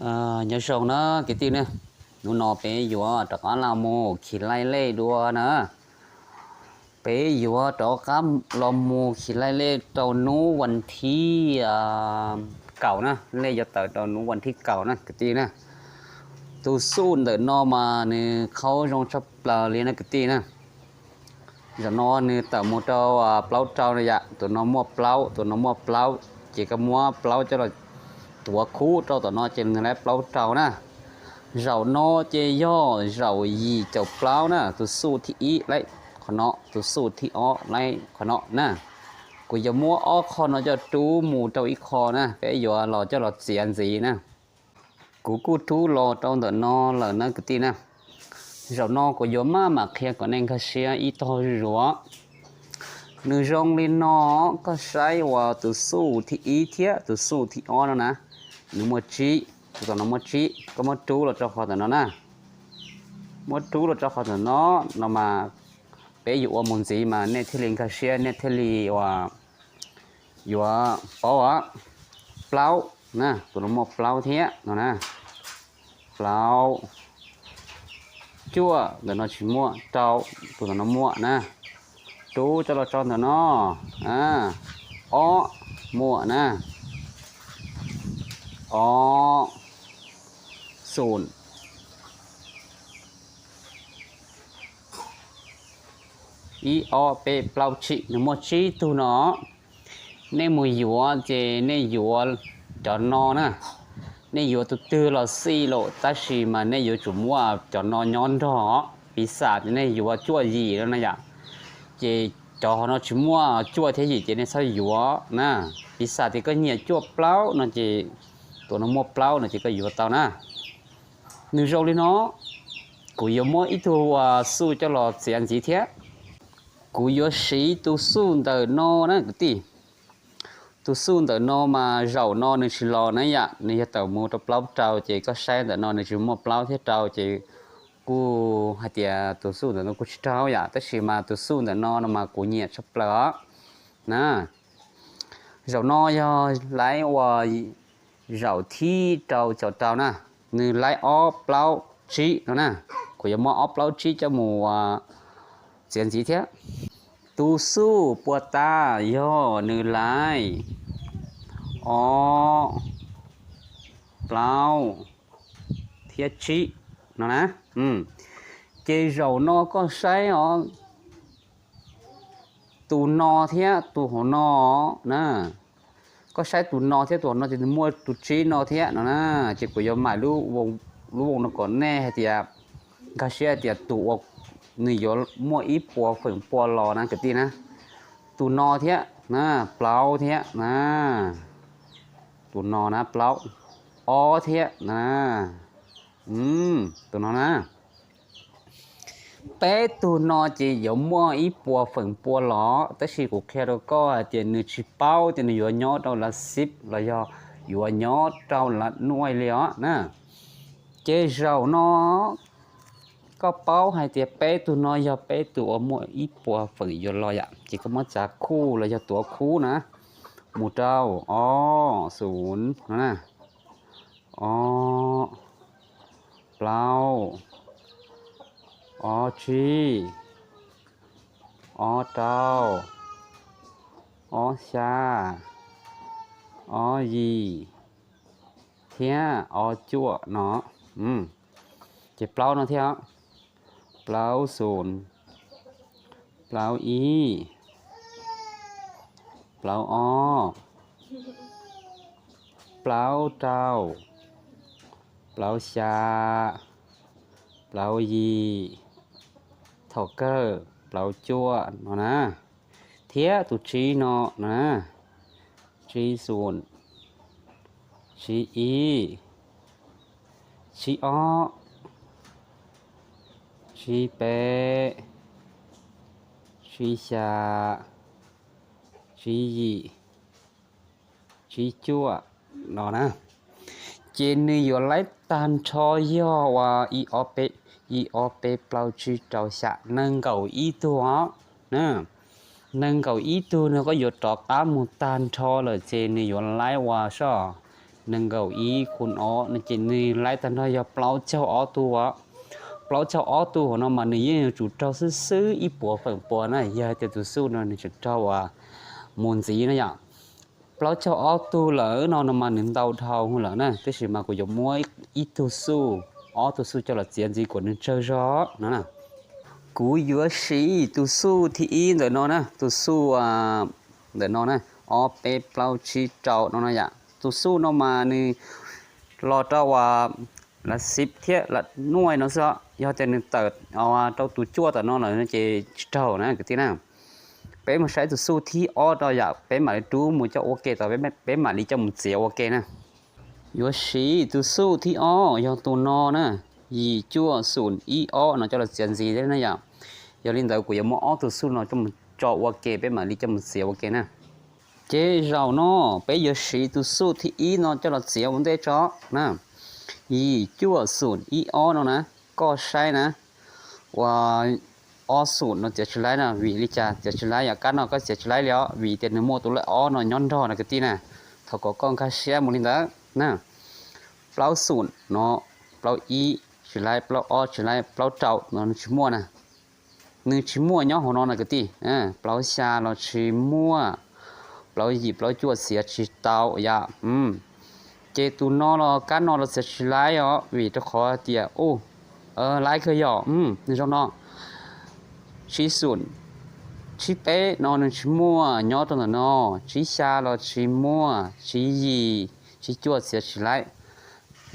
Nyob zoo na kwv tij na, hnub no peb yuav rov qab los mus khi laij lej dua na. Peb yuav rov qab los mus khi laij lej rau hnub vas thib kaum na, lej yuav tawm rau hnub vas thib kaum na kwv tij na. Tus xuj ntawm no mas nws khaub zoo tshaj plaws li na kwv tij na. Zaum no nws tawm mus rau plaub rau no yom, tus no muaj plaub, tus no muaj plaub, ces koj muab plaub coj los tuav khub rau tom no ces nws laib plaub rau na. Zaum no ces yog zaum yim caum plaub na, tus xuj thib ib laib qhov no, tus xuj thib ob laib qhov no na. Kuv yuav muab ob qho no coj rub mus rau ib qho na, peb yuav los coj los txiav ntxiv na. Kuv kuj rub los rau ntawm no lawm na kwv tij na. Zaum no kuv yuav maj mam qhia kom nej nkag siab ib tog zuj zus. Nws zoo li no, koj saib uas tus xuj thib ib thiab tus xuj thib ob no na, nws muaj tsib, tus tom no muaj tsib, koj muab rub los rau qhov tom no na. Muab rub los rau qhov tom no, no mas peb yuav ua mus ntxiv mas nej thiaj li nkag siab, nej thiaj li ua, yuav paub os. Plaub na, tus no muaj plaub thiab no na. Plaub. Cuaj, ntawm no tsis muaj. Rau, tus tom no muaj na. Rub coj los tso ntawm no. Ob, muaj na. Ob, xum, ib ob peb plaub tsib, nws muaj tsib tug no. Nej mus yuav ces nej yuav cov no na. Nej yuav tus twg los xij lawm, tab sis mas nej yuav tsum muab cov no nyob nrog. Piv xam tias nej yuav cuaj yim no na yom, ces cov hauv no tsis muaj cuaj thiab yim ces nej txhob yuav na. Piv xam tias koj nyiam cuaj plaub no ces, tus no muaj plaub no ces koj yuav tau na. Nws zoo li no, kuv yuav muab ib tug xuj coj los txiav ntxiv thiab. Kuv yuav siv tus xuj ntawm no na kwv tij. Tus xuj ntawm no mas zaum no nws tsis los na yom, nws yog tawm mus rau plaub rau ces koj saib ntawm no nws tsis muaj plaub thiab rau ces kuj hais tias tus xuj ntawm no kuj tsis raug yom, tab sis mas tus xuj ntawm no no mas kuv nyiam tshaj plaws os na. Zaum no yog laib uas zaum thib rau caum rau na, nws laib ob plaub tsib no na. Kuv yuav muab ob plaub tsib coj mus txiav ntxiv thiab. Tus xuj puag ta yog nws laib ob, plaub thiab tsib no na. Ces zaum no koj saib os, tus no thiab tus hauv no na. Koj saib tus no thiab tus hauv no ces nws muaj tus tsib no thiab no na. Ces kuv yuav maim lub voos no kom nej hais tias, nkag siab hais tias tus uas nws yuav muaj ib puas feem pua los na kwv tij na. Tus no thiab na, plaub thiab na. Tus no na plaub, ob thiab na. Tus no na, peb tug no ces yuav muaj ib puas feem pua los, tab sis kuv qhia rau koj hais tias nws tsis paub tias nws yuav nyob rau lav xib los yog yuav nyob rau lav nuaj li os na. Ces zaum no koj paub hais tias peb tug no yog peb tug uas muaj ib puas feem yuav los yom, ces koj muab txav khuj los yog tuav khub na, mus rau ob xum no na, ob plaub, ob tsib, ob rau, ob xya, ob yim, thiab ob cuaj no. Ces plaub no thiab, plaub xum, plaub ib, plaub ob, plaub rau, plaub xya, plaub yim, thaum kawg plaub cuaj no na, thiab tus tsib no na, tsib xum, tsib ib, tsib ob, tsib peb, tsib xya, tsib yim, tsib cuaj no na. Ces nws yuav laib tag nrho yog uas ib ob peb, ib ob peb plaub tsib rau xya, nees nkaum ib tug os. Nees nkaum ib tug no koj yuav rov qab mus tag nrho lawm ces nws yuav laib uas soj nees nkaum ib khu ob no ces nws laib tag nrho yog plaub caug ob tug. Plaub caug ob tug hauv no mas nws yeej yuav tsum raug xwb xwb ib puas feem pua na, yog hais tias tus xuj no nws tseem raug uas mus ntxiv na yom. Plaub caug ob tug lawm no no mas nws ntau dhau lawm na, tab sis mas kuv yuav muab ib tug xuj, ob tug xuj coj los txiav ntxiv kom nws tsawg zog no na. Kuv yuav siv tus xuj thib ib ntawm no na, tus xuj ntawm no na, ob peb plaub tsib rau no no yom. Tus xuj no mas nws los rau uas lav xiv thiab lav nuaj no xwb, yog tias nws tawm rau tus cuaj tom no lawm ces tsis raug na kwv tij na. Peb mus saib tus xuj thib ob rau yom, peb mam li rub mus coj ua ke tom, peb mam li coj mus txiav ua ke na. Yuav siv tus xuj thib ob yog tus no na, yim cuaj xum ib ob no coj los txiav ntxiv thiab na yom. Yog li ntawd kuv yuav muab ob tug xuj no coj mus tso ua ke, peb mam li coj mus txiav ua ke na. Ces zaum no peb yuav siv tus xuj thib ib no coj los txiav ua ntej tso na. Yim cuaj xum ib ob no na, koj saib na, ua ob xum no txiav tsis laib na, vim li cas txiav tsis laib? Yam kab no koj txiav tsis laib li os, vim tias nws muaj tus lej ob no nyob nrog na kwv tij na. Thov kom koj nkag siab mus li ntawd na. Plaub xum no, plaub ib tsis laib, plaub ob tsis laib, plaub rau no nws tsis muaj na. Nws tsis muaj nyob hauv no na kwv tij. Plaub xya los tsis muaj, plaub yim plaub cuaj txiav tsis tau yom. Ces tus no los kab no los txiav tsis laib os, vim rau qhov tias u, laib kawg yom, nws zoo no. Tsib xum, tsib peb no nws tsis muaj nyob rau ntawm no, tsib xya los tsis muaj, tsib yim, tsib cuaj txiav tsis laib.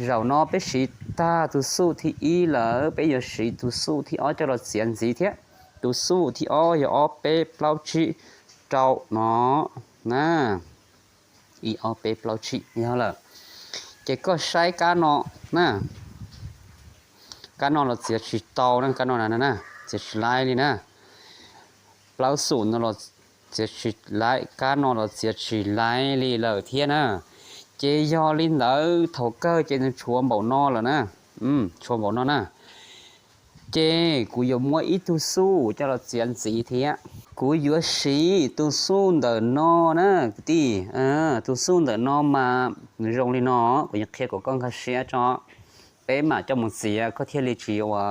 Zaum no peb siv tag tus xuj thib ib lawm, peb yuav siv tus xuj thib ob coj los txiav ntxiv thiab. Tus xuj thib ob yog ob peb plaub tsib rau no na. Ib ob peb plaub tsib yog lawm. Ces koj saib kab no na, kab no los txiav tsis tau na, kab no na, txiav tsis laib li na. Plaub xum no los txiav tsis laib, kab no los txiav tsis laib li lawm thiab na. Ces yog li ntawd thaum kawg ces nws tshuav npaum no lawm na, tshuav npaum no na. Ces kuv yuav muab ib tug xuj coj los txiav ntxiv thiab. Kuv yuav siv tus xuj ntawm no na kwv tij. Tus xuj ntawm no mas nws zoo li no, kuv yuav qhia kom koj nkag siab tso, peb mam coj mus txiav koj thiaj li tsis ua,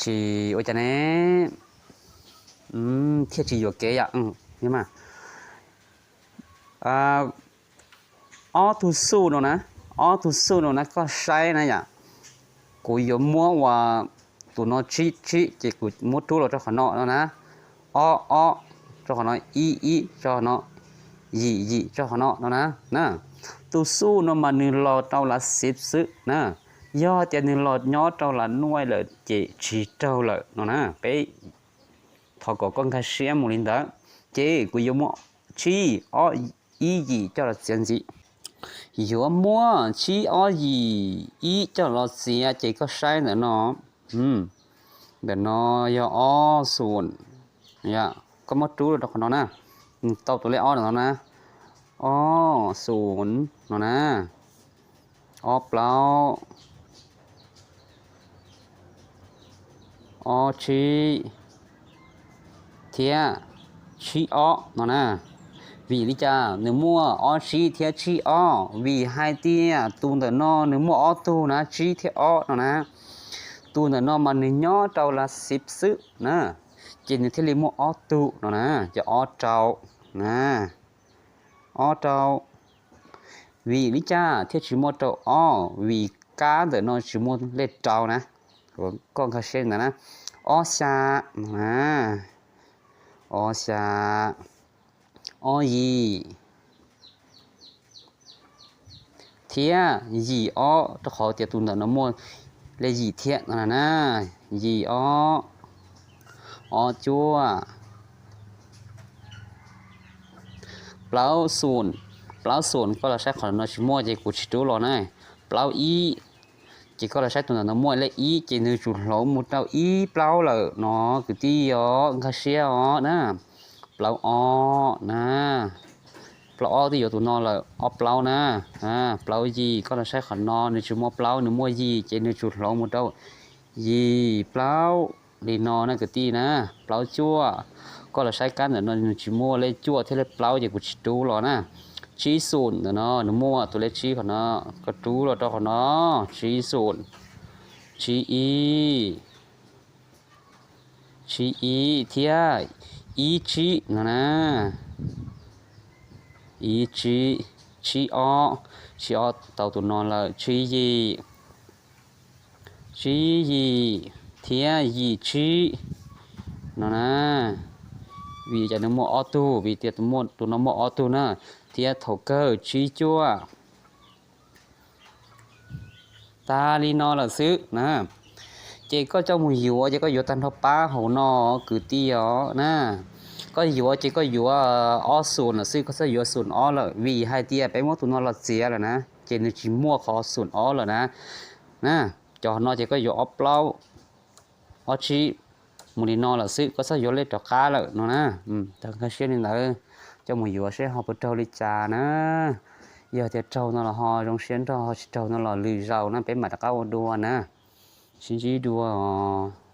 tsis ua cas ne, thiaj tsis yuam kev yom. Ob tug xuj no na, ob tug xuj no na koj saib na yom. Kuv yuav muab uas tus no tsib tsib ces kuv muab rub los rau qhov no no na, ob ob rau qhov no, ib ib rau qhov no, yim yim rau qhov no no na. Tus xuj no mas nws los rau lav xiv xwb na, yog tias nws los nyob rau lav nuaj lawm ces tsis raug lawm no na. Peb thov kom koj nkag siab mus li ntawd. Ces kuv yuav muab tsib ob ib yim coj los txiav ntxiv. Yuav muab tsib ob yim ib coj los txiav ces koj saib ntawm no. Ntawm no yog ob xum, koj muab rub rau qhov no na, tau tus lej ob ntawm no na, ob xum no na, ob plaub, ob tsib thiab tsib ob no na. Vim li cas nws muaj ob tsib thiab tsib ob? Vim hais tias tus ntawm no nws muaj ob tug na, tsib thiab ob no na. Tus ntawm no mas nws nyob rau lav xiv xwb na, ces nws thiaj li muaj ob tug no na, ces ob rau na, ob rau. Vim li cas thiaj tsis muaj rau ob? Vim kab ntawm no tsis muaj lej rau na. Koj nkag siab ntawd na, ob xya no na, ob xya, ob yim thiab yim ob, rau qhov tias tus ntawm no muaj lej yim thiab no na, yim ob, ob cuaj, plaub xum, plaub xum koj los saib qhov no tsis muaj ces kuv tsis rub los na. Plaub ib, ces koj los saib tus ntawm no muaj lej ib ces nws tsum hloov mus rau ib plaub lawm no kwv tij os, nkag siab os na. Plaub ob na, plaub ob twb yuav tus no lawm, ob plaub na. Plaub yim koj los saib qhov no nws tsis muaj plaub, nws muaj yim ces nws tsum hloov mus rau yim plaub li no na kwv tij na. Plaub cuaj, koj los saib kab ntawm no nws tsis muaj lej cuaj thiab lej plaub ces kuv tsis rub los na. tsib xoom ntawm no, nws muaj tus lej tsib qhov no, koj rub los rau qhov no, tsib xoom, tsib ib, tsib ib thiab ib tsib no na, ib tsib, tsib ob, tsib ob tau tus no lawm, tsib yim, tsib yim thiab yim tsib no na, vim cas nws muaj ob tug, vim tias tus no muaj ob tug na, thiab thaum kawg tsib cuaj. Tas li no lawm xwb na. Ces koj coj mus yuav ces koj yuav tag nrho pab hauv no kwv tij os na. Koj yuav ces koj yuav ob xoom lawm xwb, koj txhob yuav xoom ob lawm, vim hais tias peb muab tus no los txiav lawm na, ces nws tsis muaj qhov xoom ob lawm na. Na, cov no ces koj yuav ob plaub, ob tsib mus li no lawm xwb, koj txhob yuav lej rov qab lawm no na. Tag nkag siab li ntawd, coj mus yuav seb ho puas raug li cas na. Yog tias raug no los ho zoo siab nrog, ho tsis raug no los lwm zaus na peb mam rov qab ua dua na. Sib ntsib dua os.